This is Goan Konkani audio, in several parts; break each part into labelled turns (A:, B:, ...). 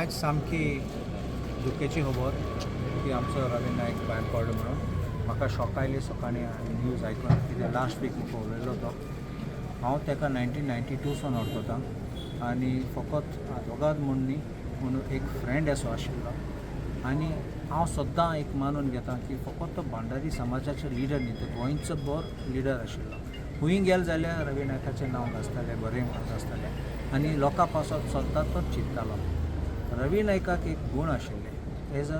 A: आयज सामकी दुखेची खबर की आमचो रवी नायक भायर पडलो म्हणून. म्हाका शॉक आयली सकाळीं न्यूज आयकून, कित्याक लास्ट वीक म्हाका उलयलो तो. हांव ताका 1992 सावन वळखता आनी फकत आदवोगाद म्हूण न्ही, पूण एक फ्रेंड असो आशिल्लो. आनी हांव सद्दां एक मानून घेता की फकत तो भांडारी समाजाचो लिडर न्ही, तो गोंयचो बरो लिडर आशिल्लो. खंय गेले जाल्यार रवी नायकाचें नांव गाजतालें, बरें गाजतालें आनी लोकां पासत सद्दां तो चिंत्तालो. रवी नायकाक एक गूण आशिल्ले, as a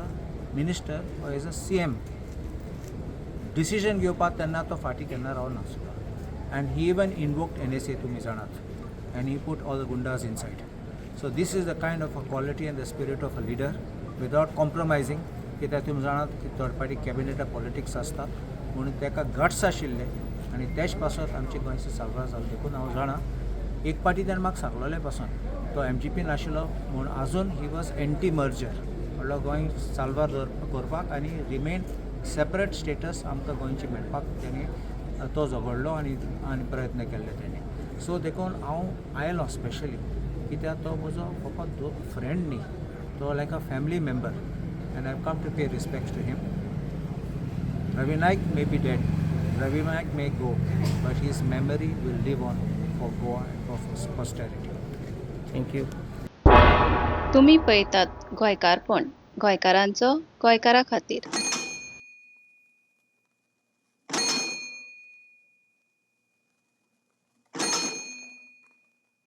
A: minister or as a CM decision घेवपाक तेन्ना तो फाटीं केन्ना रावनासलो. And he even invoked NSA, तुमी जाणात, and he put all the goondas inside. So this is the kind of a quality and the spirit of a leader without compromising, कित्याक तुमी जाणात की थर्ड पार्टी कॅबिनेटा पॉलिटिक्स आसता, म्हणून ताका गट्स आशिल्ले आनी तेच पासत आमचे गोंयचो साल्वार जालो. देखून हांव जाणा, एक पाटी ताणें म्हाका सांगलोलें पासून, तो एमजीपीन आशिल्लो म्हूण आजून he was anti merger, म्हणल्यार गोंय साल्वार करपाक आनी रिमेन सेपरेट स्टेटस आमकां गोंयची मेळपाक तेणें तो झगडलो आनी आनी प्रयत्न केल्ले तेणें. सो देखून हांव आयलो स्पेशली, कित्याक तो म्हजो फकत फ्रेंड न्ही, तो like a family member, and I come to pay respects to him. Ravi Naik may be dead, Ravi Naik may go, but his memory will live on for Goa and for posterity.
B: Thank you.
C: तुमी पळयतात गोंयकारपण, गोंयकारांचो गोंयकारा खातीर.